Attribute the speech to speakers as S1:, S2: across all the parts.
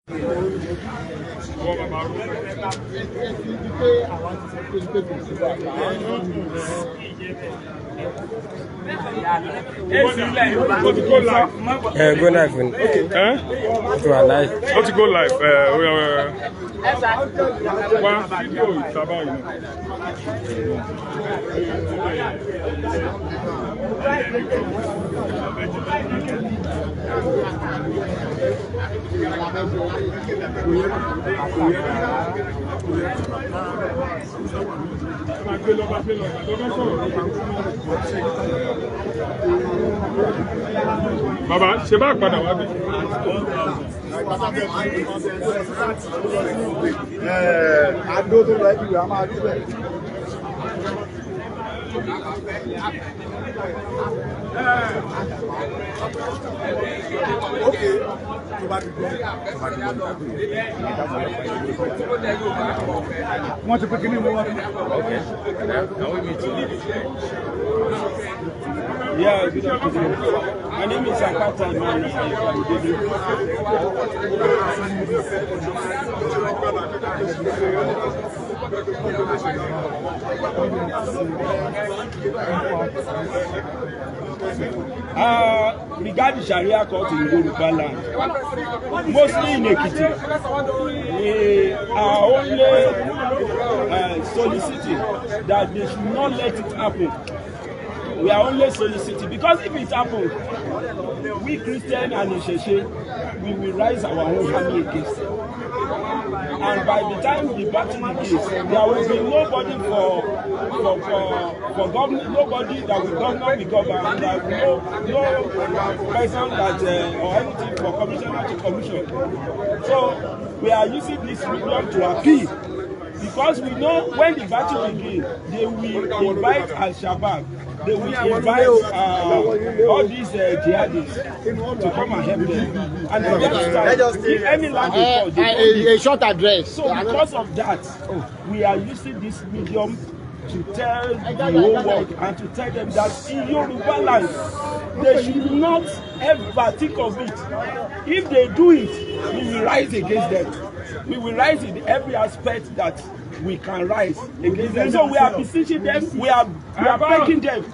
S1: Go live. Okay. To our live.
S2: How to go live? One video is about Baba, ṣe bá padà wá bí.
S3: Adó tó lọ ẹbí rẹ̀ a máa rí bẹ́ẹ̀. Okay. Wọ́n ti pé kí ní ìwé wọn.
S1: Yeah, good afternoon. My name is Akata Imani. Regarding Sharia court in Yorubaland, mostly in Ekiti, we are only soliciting that they should not let it happen. We are only soliciting because if it happens, we Christian and Isheshe, we will raise our own army against them. And by the time the battle begins, there will be nobody for government, nobody that will govern the government, and there will be no person that or anything for commissioner to commission. So we are using this medium to appeal because we know when the battle begins, they will invite Al-Shabaab. They will invite all these jihadists to come and help them. And if any land is
S3: A short address.
S1: So because of that, we are using this medium to tell the whole world and to tell them that in Yorubaland, they should not ever think of it. If they do it, we will rise against them. We will rise in every aspect that we can rise against them. So we are beseeching them, we are begging them,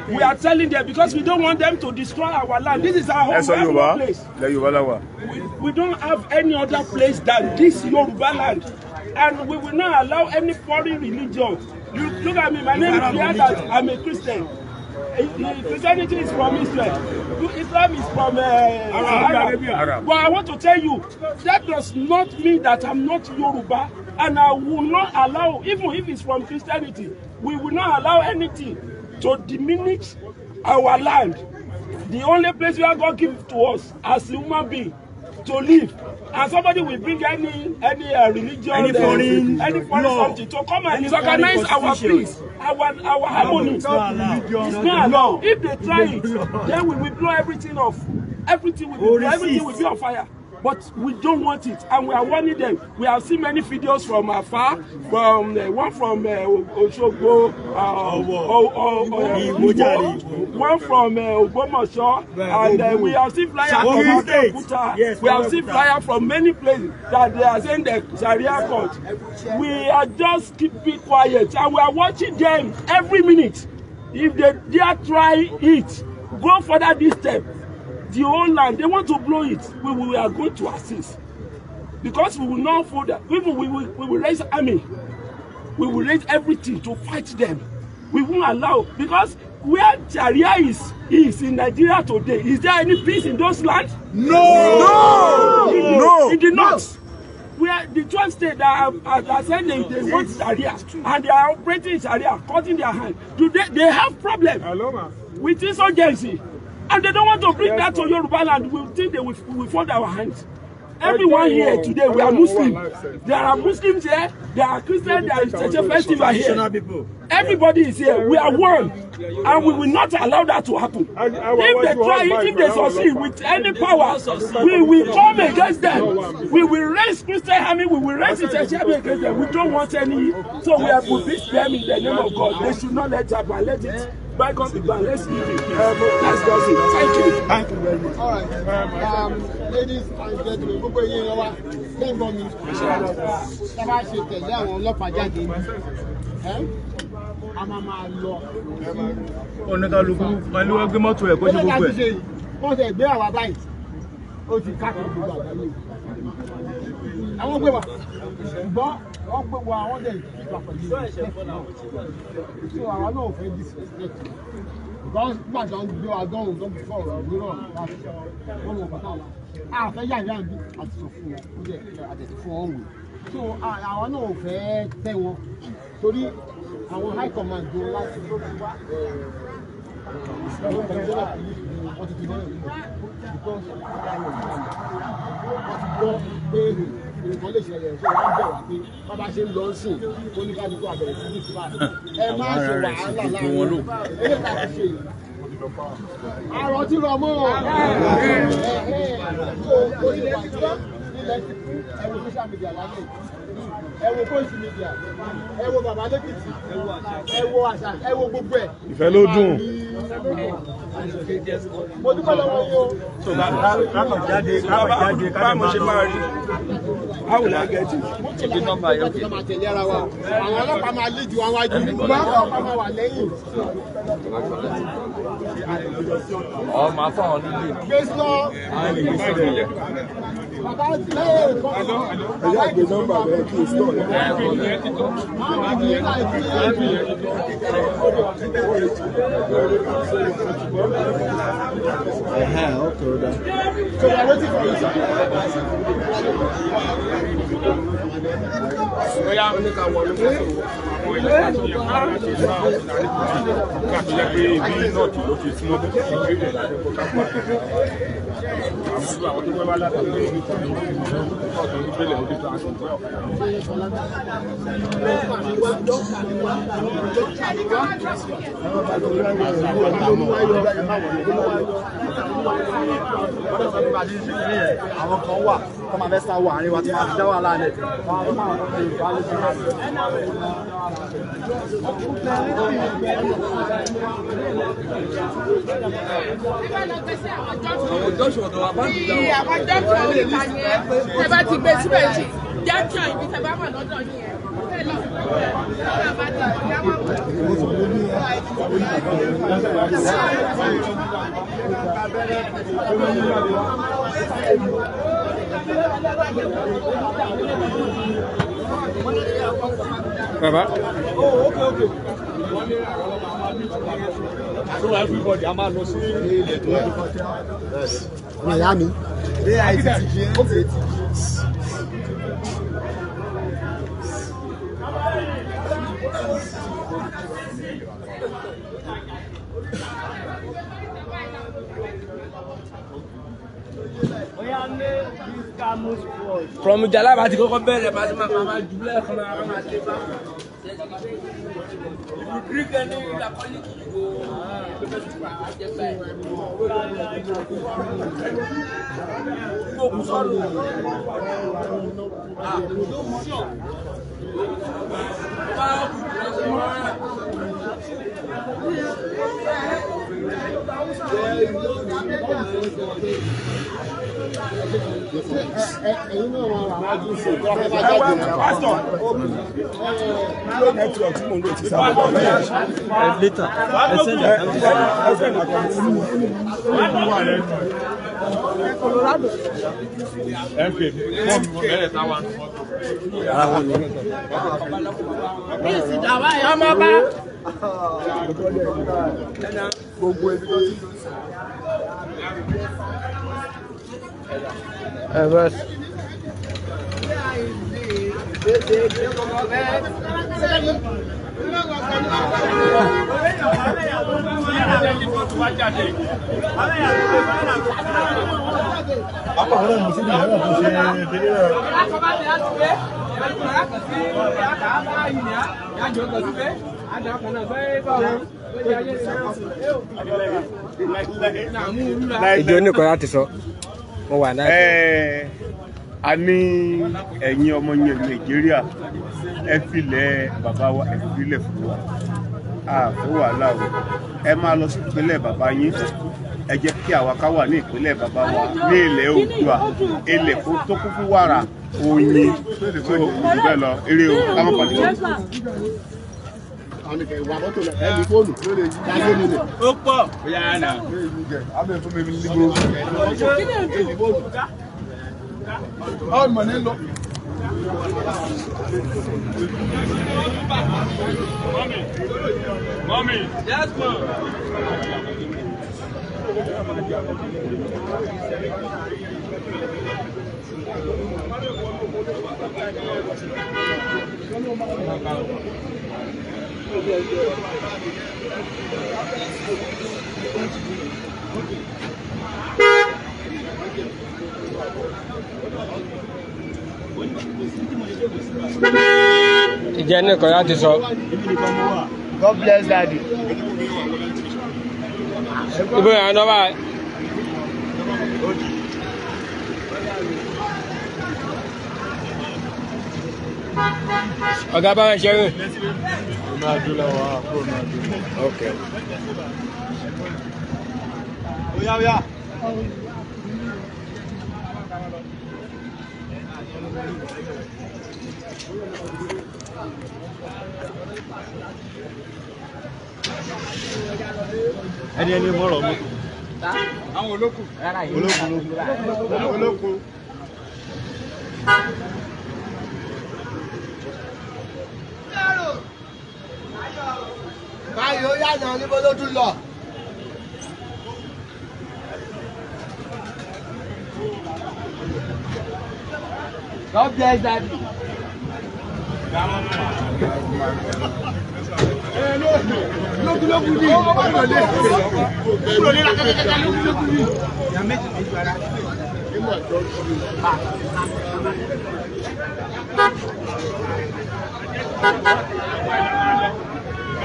S1: we are telling them because we don't want them to destroy our land. This is our home place. We don't have any other place than this Yorubaland, and we will not allow any foreign religion. You look at me, my name is Sheria, I'm a Christian. Christianity is from Israel. Islam is from Arab. But I want to tell you, that does not mean that I'm not Yoruba, and I will not allow, even if it's from Christianity, we will not allow anything to diminish our land. The only place where God gives to us as a human being to live, and somebody will bring any religion, any foreign something to come and disorganize our peace, our harmony. It's not allowed. If they try it, then we will blow everything off. Everything will be on fire. But we don't want it, and we are warning them. We have seen many videos from afar, from one from Oshogbo, one from Ogbomoso, and we have seen flyers from Abeokuta. We have seen flyers from many places that they are saying the Sharia court. We are just keeping quiet, and we are watching them every minute. If they dare try it, go further this step. The whole land, they want to blow it. We are going to assist. Because we will not fold that. We will raise army. We will raise everything to fight them. We won't allow. Because where Sharia is in Nigeria today, is there any peace in those lands?
S3: No!
S1: In the north, where the 12 states that are saying they want Sharia, and they are operating Sharia, cutting their hand, they have problems with insurgency. And they don't want to bring that to Yorubaland. We think they will fold our hands. Everyone here today, we are Muslim. There are Muslims here, there are Christians, there is such a festival here. Everybody is here. We are one. And we will not allow that to happen. If they try it, if they succeed with any power, we will come against them. We will raise Christian army, we will raise the army against them. We don't want any. So we have to beat them in the name of God. They should not let it happen. Let it Welcome to Ghana. Let's leave it. Let's just say thank you. Thank you very much.
S3: All right. Ladies and gentlemen, gbogbo yín lọ wá. Thank God me. Tábà ṣe tẹ̀lé àwọn ọlọ́pàá jáde. A máa lọ.
S2: Oníkálukú máa ló wá gbé mọ́tò ẹ̀ kó ṣe gbogbo ẹ̀.
S3: Wọ́n ti gbé àwa báyìí. Ó ti káàkiri gbogbo àgbáyé. Àwọn gbé wa. Ṣùgbọ́n wọ́n gbé wa àwọn dẹ̀ ìgbà pẹ̀lú ìṣẹ́fẹ̀ náà. So àwa náà ò fẹ́ disrespect. Because nígbà tí wọ́n gbé wa dánwò tó fọ́ ọ̀rọ̀ mìíràn láti wọ́n mọ̀ pátá wa. A fẹ́ yàrá bí àti sọ fún wọn. Ó jẹ́ àtẹ̀sí fún wọn wò. So àwa náà ò fẹ́ tẹ́ wọn. Torí àwọn high command go láti wá. Nǹkan lè ṣẹlẹ̀ ṣe wá bẹ̀ wá pé bàbá ṣe ń lọ sùn tó ní kájú àbẹ̀rẹ̀ sí ìtura ẹ má ṣe wàhálà láàrin ilé ìta ti ṣe àrọ̀ tí lọ mọ́ orílẹ̀ ti gbọ́ ilẹ̀ ti kú ẹ̀wọ̀n social media lálẹ́ ẹ̀wọ̀n voice media ẹ̀wọ̀n bàbá lẹ́kìtì ẹ̀wọ̀n àṣà ẹ̀wọ̀n gbogbo ẹ̀.
S2: Ìfẹ́ ló dùn.
S3: Mo dúpẹ́ lọ́wọ́ yín o.
S2: Káàkọ̀ jáde
S1: Báwo ṣe máa rí? How will I get it?
S3: Àwọn ọlọ́pàá máa lídìí wọn wájú, àwọn ọlọ́pàá máa wà lẹ́yìn.
S2: máa fọ́ àwọn nílé.
S3: Gbèsè lọ. Bàbá lẹ́yìn ìkọ́.
S1: Ẹ̀yà gbé nọ́mbà rẹ̀ kí o sọ̀ ní.
S3: So we are waiting for you.
S4: Àwọn kan wà kọ́ máa fẹ́ sá wọ àárín wa tí wọ́n ti dá wà láàrin
S5: ẹ bá ti gbé síbẹ̀ jì jákèjì ibi tẹ bá wà lọ́dọ̀ yìí
S2: Bàbá.
S3: Okay. So everybody, I'm not losing the Miami. Okay.
S6: From Jalaba to go bed, but Mama Julia, Mama Teba. Greek and the ìjọ oníkan láti sọ mo wà náà.
S1: A ní ẹ̀yin ọmọ yẹn Nàìjíríà ẹ filẹ̀ bàbá wa ẹ filẹ̀ fún wa àfẹ́ wàhálà o ẹ máa lọ sí ìpínlẹ̀ bàbá yín ẹ jẹ́ kí àwa ká wà ní ìpínlẹ̀ bàbá wa ní ilẹ̀ Oòduà ilẹ̀ tó kún fún wàrà oyin tó jù bẹ́ẹ̀ lọ eré o káwọn pàdé wọn.
S2: Ó pọ̀ bóyá náà.
S3: ọmọ nílò.
S2: Mommy, yes, mom.
S6: ìjẹ́ nìkan láti sọ.
S3: God bless daddy.
S6: ibo yàn lọ báyìí. ọ̀gá bá wọn ṣe rìn. ok.
S3: Oya oya.
S4: ẹni mọ́rọ̀ mú.
S2: Àwọn olókùn.
S3: Olókun. Báyìí ó yànà níbo ló tún lọ. God bless daddy. Lókùlókù ni kúrò ní lákàtàkàtà lókùlókù ni.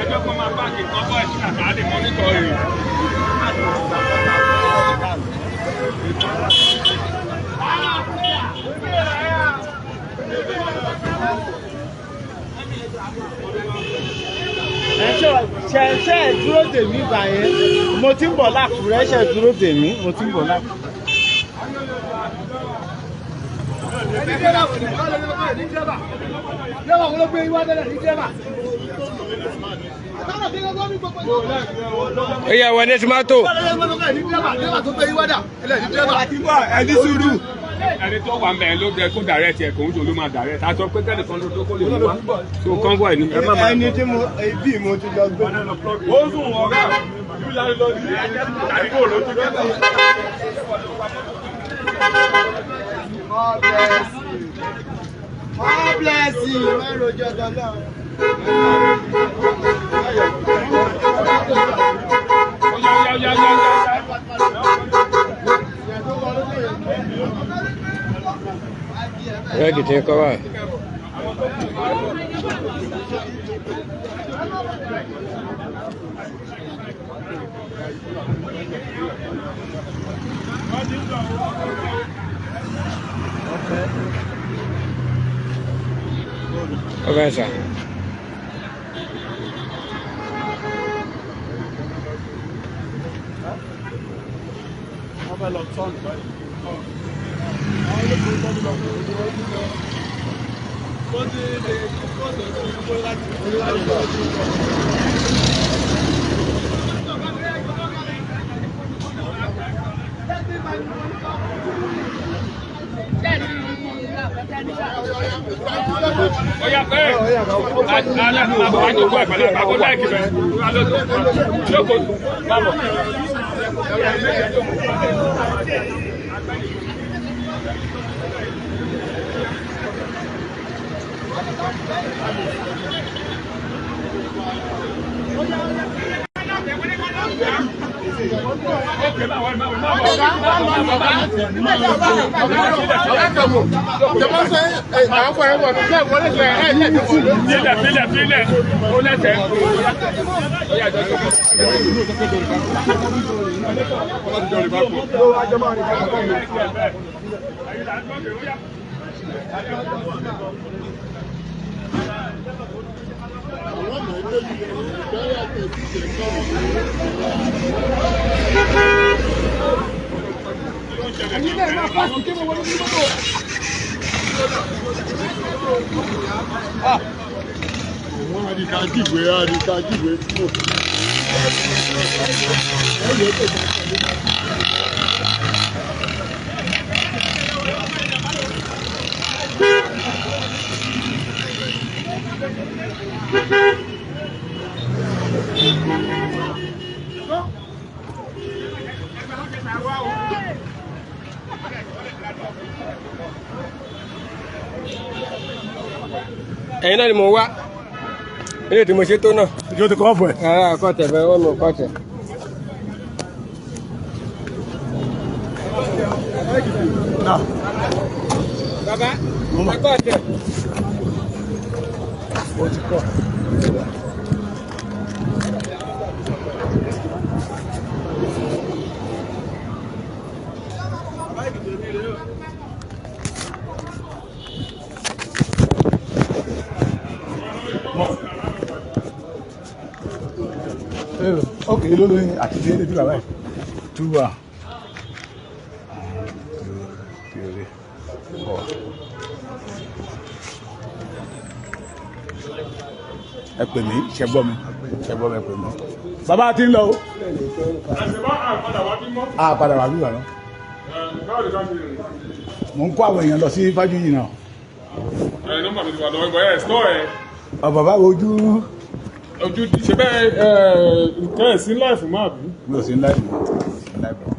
S2: Ẹjọ́ kan máa pààkì kan bọ́ ẹ̀sìn àtàlẹ́ mọ́nítọ̀ rẹ̀.
S3: ṣe dúró tèmi gbà yẹn mo ti ń bọ̀ lákùrẹ́ ṣe dúró tèmi mo ti ń bọ̀ lákùrẹ́.
S6: ó yẹ wọlé tomato.
S2: Ẹni sùúrù. Ẹni tó wà mẹ́rin ló jẹ kó direct ẹ̀ kò ń jò ló máa direct. A sọ pé tẹ́lẹ̀ kan tó kó lè mú wa. So convoy ni.
S3: Ẹni tí mo ibi mo ti lọ gbé.
S2: Ó sùn ọ̀gá. Ìlú lárí lọ sí àdúgbò ló ti kẹ́kọ̀ọ́.
S3: God bless you. Má rojọ́ dọ́là.
S6: Ready to go out. Okay, sir.
S2: Oya pé àjòkó ẹ̀pẹ̀lẹ̀ àgbàgbó láìkì rẹ̀ lóko bábọ̀. Fílẹ̀ ó lẹ́sẹ̀.
S6: ẹ̀yin náà ni mo wá ilé tí mo ṣe tó náà.
S3: ìjọ ti kọ́ fún ẹ.
S6: kọ́tẹ̀ bẹ́ẹ̀ wọ́n mọ̀ kọ́tẹ̀. bàbá kọ́tẹ̀.
S3: ó ti kọ́. Ok, ló lóyún àti ìdílé tí bàbá ẹ̀ túbà. Ẹ pè mí, ṣẹ gbọ́ mi, ẹ pè mí. Bàbá ti ń lọ o. Padà wà bí wà lọ. Mo ń kó àwọn èèyàn lọ sí Fájú yìí náà.
S2: Nọ́mbà mi ti wà lọ́wọ́ ẹ̀ sọ́ ẹ̀.
S3: Bàbá ojú.
S2: Ojú ti ṣe bẹ́ẹ̀ nǹkan ẹ̀ sí láìfù máa bí.
S3: Mi ò sí láìpẹ́.